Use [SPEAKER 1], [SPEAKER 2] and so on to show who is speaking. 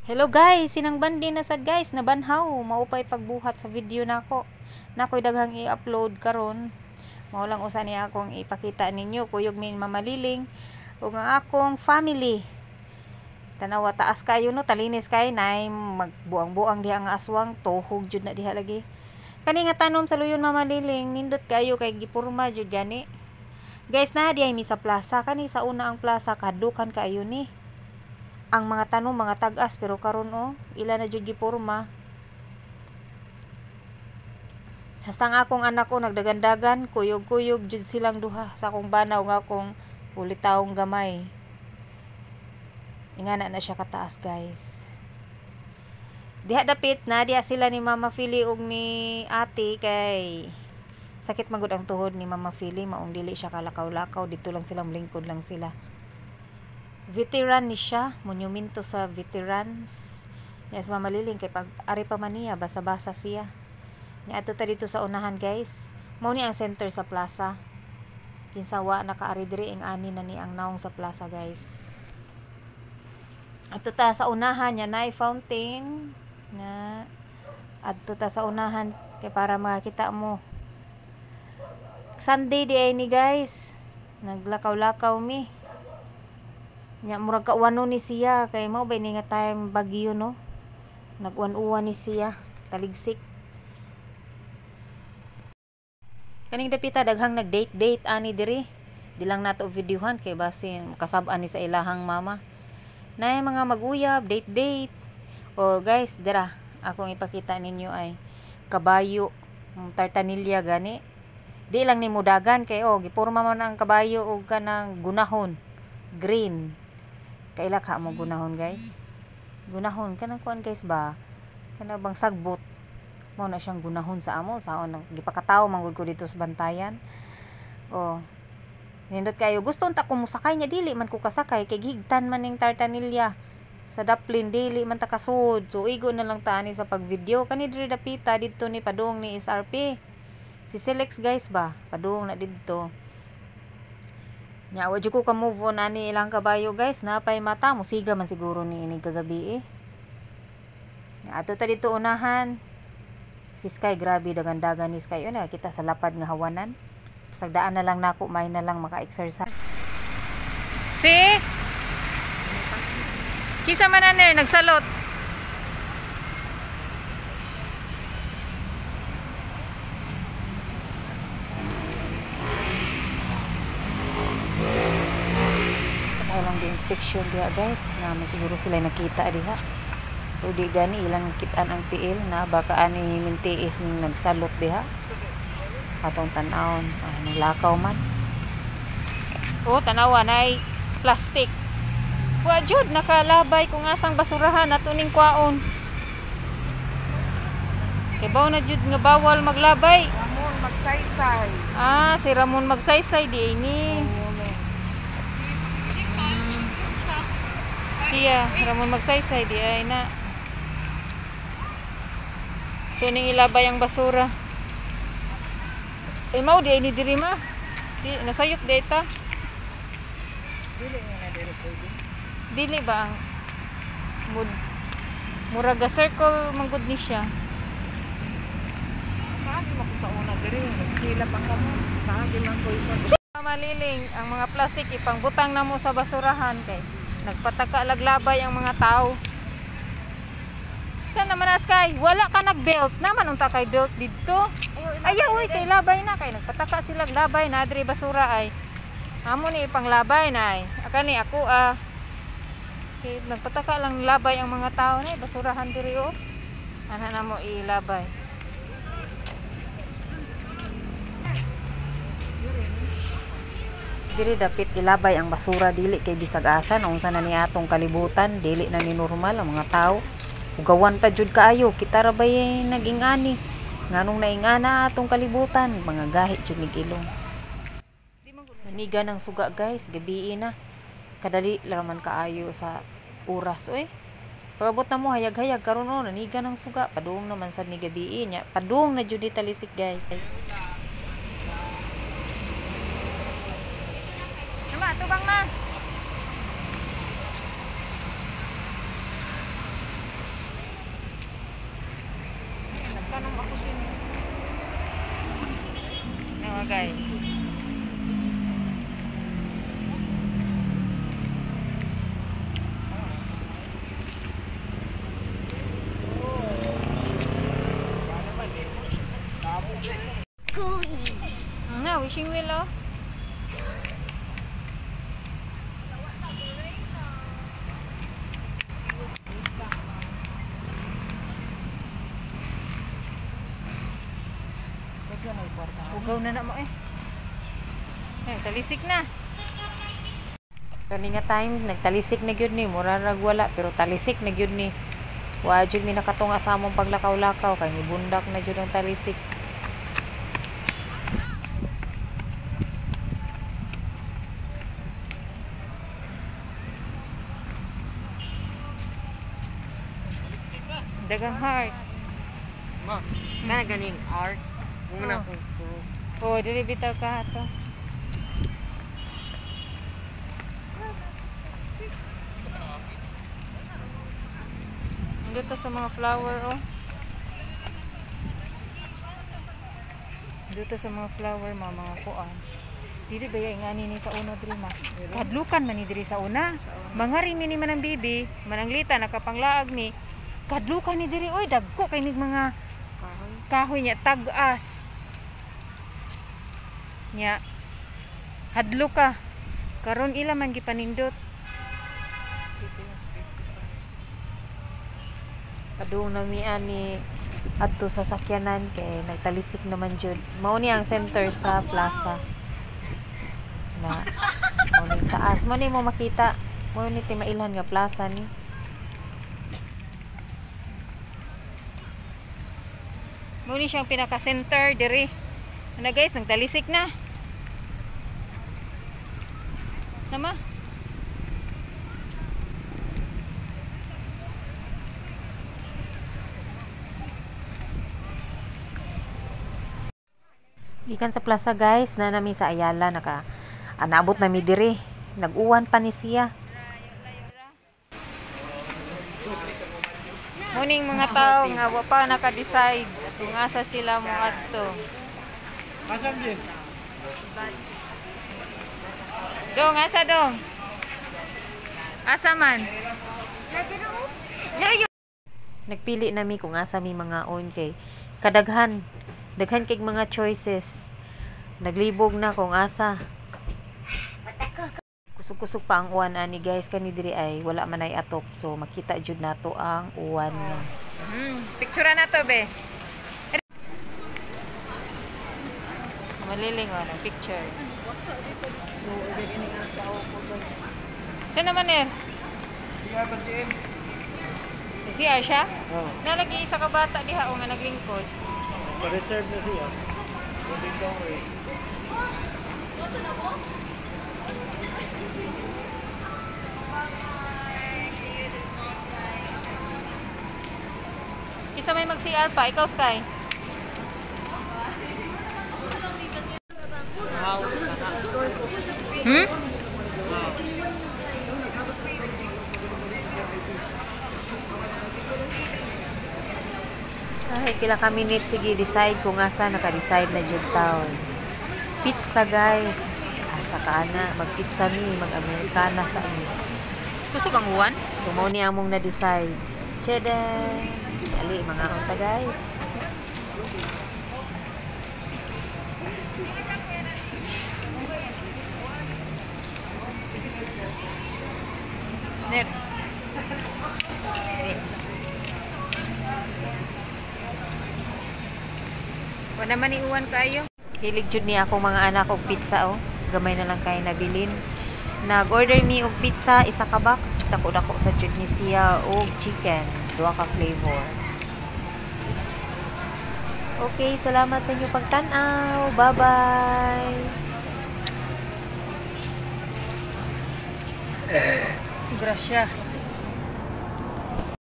[SPEAKER 1] Hello guys, sinang bandi na sad guys, nabanhaw, maupay pagbuhat sa video nako. Nakoy daghang i-upload karon. Mao lang usa niya akong ipakita ninyo, kuyog min mamaliling ug ang akong family. Tanawa taas kayo no, talinis kay nay magbuang-buang diha nga aswang, tuhog jud na diha lagi. Kani nga tanom sa luyon mamaliling, nindot kayo kay gipurma jud gani. Guys, na diay mi sa plaza, kani sa una ang plaza kadukan kaayo ni. Ang mga tanom mga tag-as pero karon oh, ila na jud gipurma. Hasta ang akong anak ko nagdagandagan, kuyog-kuyog jud silang duha sa akong banaw nga akong ulitawong gamay. Ingana na siya kataas guys. Diha dapit na diha sila ni Mama Fili ug ni Ate kay sakit man gud ang tuhod ni Mama Fili, maong dili siya kalakaw-lakaw, dito lang sila, lingkod lang sila. Veteran ni siya, monumento sa veterans. Niya sa Mama Liling kay pag ari pa man niya, basa-basa siya. Niya adto ta dito sa unahan guys. Mao ni ang center sa plaza. Kinsa wa nakaari diri ing ani na ni ang naong sa plaza guys. Adto ta sa unahan niya nay fountain na adto ta sa unahan kay para makita mo. Sunday di ay ni guys. Naglakaw-lakaw mi. Nya murag kauwano ni siya kay mao bay ni nga time bagyo no. Nag-uwan-uwan ni siya, taligsik. Kaning dapita daghang nag-date-date ani diri. Di lang nato videohan kay basin kasab-an ni sa ilahang mama. Nay mga maguyab, date-date. O guys, dira akong ipakita ninyo ay kabayo, tartanilya gani. Di lang ni mudagan kay oh gipurma man ang kabayo og kanang gunahon, green. Kaila ka mo gunahon guys? Gunahon kanang kuan guys ba? Kana bang sagbot? Mao na siyang gunahon sa amo, saon gipakatawo man gud ko dito sa bantayan. Oh. Nindot kayo gusto unta ko mosakay niya, dili man ko kasakay kay gihigtan man ning tartanilya sa daplin, dili man ta kasud. So igo na lang ta ani sa pag-video kani diri dapita didto ni padung ni SRP. Si Selex guys ba, padung na didto. Nya wa jud ko ka move on ani ilang kabayo guys, napay mata musiga man siguro ni ini kagabi eh. Nya adto ta dito unahan. Si Sky grabe dagandagan ni Sky una kita sa lapad nga hawanan. Pasagdaan na lang nako, may na lang maka-exercise. Si kinsa man aner nagsalot. Inspection diha guys, naman siguro sila nakita diha. O di gani ilang kitaan ang tiil na baka ani mintiis ning nagsalot diha. Atong tan-awon, ay naglakaw man. Oh, tanawa nay plastic. Wa jud nakalabay kung asang basurahan ato ning kwaon. Kay baw na jud nga bawal maglabay.
[SPEAKER 2] Ramon Magsaysay.
[SPEAKER 1] Ah, si Ramon Magsaysay di ini. Siya, Ramon Magsaysay di ay na. Tuning ilabay ang basura. Eh mao di ay ni diri ma. Di nasayop di ta.
[SPEAKER 2] Dili nga na diri pwede.
[SPEAKER 1] Dili ba ang mud murag circle manggod ni siya.
[SPEAKER 2] Kaagi man ko sa una diri, maskila pa kamo. Kaagi man ko ito.
[SPEAKER 1] Maliling ang mga plastic ipangbutang namo sa basurahan kay nagpataka laglabay ang mga tao. Saan naman na Sky? Wala ka nag-belt. Naman unta kay belt didto. Ayaw uy, kay labay na kay nagpataka sila labay na diri basura ay. Amo ni ipanglabay na ay. Akani ako ah. Kay nagpataka lang labay ang mga tao na basurahan diri oh. Ana na mo ilabay. Diri dapit ilabay ang basura dili kay bisag asa unsa na ni atong kalibutan, dili na ni normal ang mga tao. Ugawan pa jud kaayo, kita ra bay naging ani. Nganong naingana atong kalibutan, mga gahi jud nig ilong. Naniga ng suga guys, gabii na. Kadali ra man kaayo sa oras oy. Pagabot na mo hayag-hayag karon oh, naniga ng suga, padung naman sad ni gabii nya. Padung na jud ni talisik guys. Ma, tubang ma.
[SPEAKER 2] Kanang ako sin.
[SPEAKER 1] No, guys. Na, wishing well, oh. Ugaw na na mo eh. Eh, talisik na. Kani nga time nagtalisik na gyud ni, mura rag wala pero talisik na gyud ni. Wa jud mi nakatunga sa among paglakaw-lakaw kay mibundak na jud ang talisik. Dagang heart.
[SPEAKER 2] Ma, na ganing art. Muna ko.
[SPEAKER 1] Oh, dili bitaw ka ato. Dito sa mga flower, oh. Dito sa mga flower, mga kuan. Dili ba yung ani ni sa una diri ma? Kadlukan man ni diri sa una. Mga rimi ni manang bibi, mananglita nakapanglaag ni. Kadlukan ni diri oy, dagko kay nig mga kahoy niya tag-as. Nya hadlo ka. Karon ila man gipanindot. Padung namian ni adto sa sakyanan kay nagtalisik naman jud. Mao ni ang center sa plaza. Na mao ni taas, mao ni mo makita. Mao ni timailhan nga plaza ni. Mao ni siyang pinaka-center diri. Ano guys, nagtalisik na. Nama? Gikan sa plaza guys, na nami sa Ayala naka naabot nami diri. Nag-uwan pa ni siya. Muning mga tao nga wa pa naka-decide kung asa sila moadto. Dong, asa dong? Asa man? Nagpili nami kung asa mi mangaon kay kadaghan. Daghan kay mga choices. Naglibog na kung asa. Kusog-kusog pa ang uwan ani guys, kani diri ay wala man ay atop. So makita jud nato ang uwan nga. Picture na to be. Maliling oh, picture. Saan naman eh? Si Arsha?
[SPEAKER 3] Oh.
[SPEAKER 1] Nalagi isa ka bata diha o nga naglingkod.
[SPEAKER 3] Pa-reserve na siya.
[SPEAKER 1] Isa may mag-CR pa, ikaw Sky. Hmm? Ay, pila ka minutes sige decide kung asa naka-decide na jud taon. Pizza guys. Asa ka ana, mag-pizza mi, mag-Amerikana sa mi. Kusog ang uwan? So mao ni among na-decide. Chede. Ali mga unta guys. Ner. Wala man iuwan kayo. Hilig jud ni akong mga anak og pizza oh. Gamay na lang kay nabilin. Nag-order mi og pizza isa ka box, dako-dako sa jud ni siya og chicken, duha ka flavor. Okay, salamat sa inyong pagtan-aw. Bye-bye. Grasya.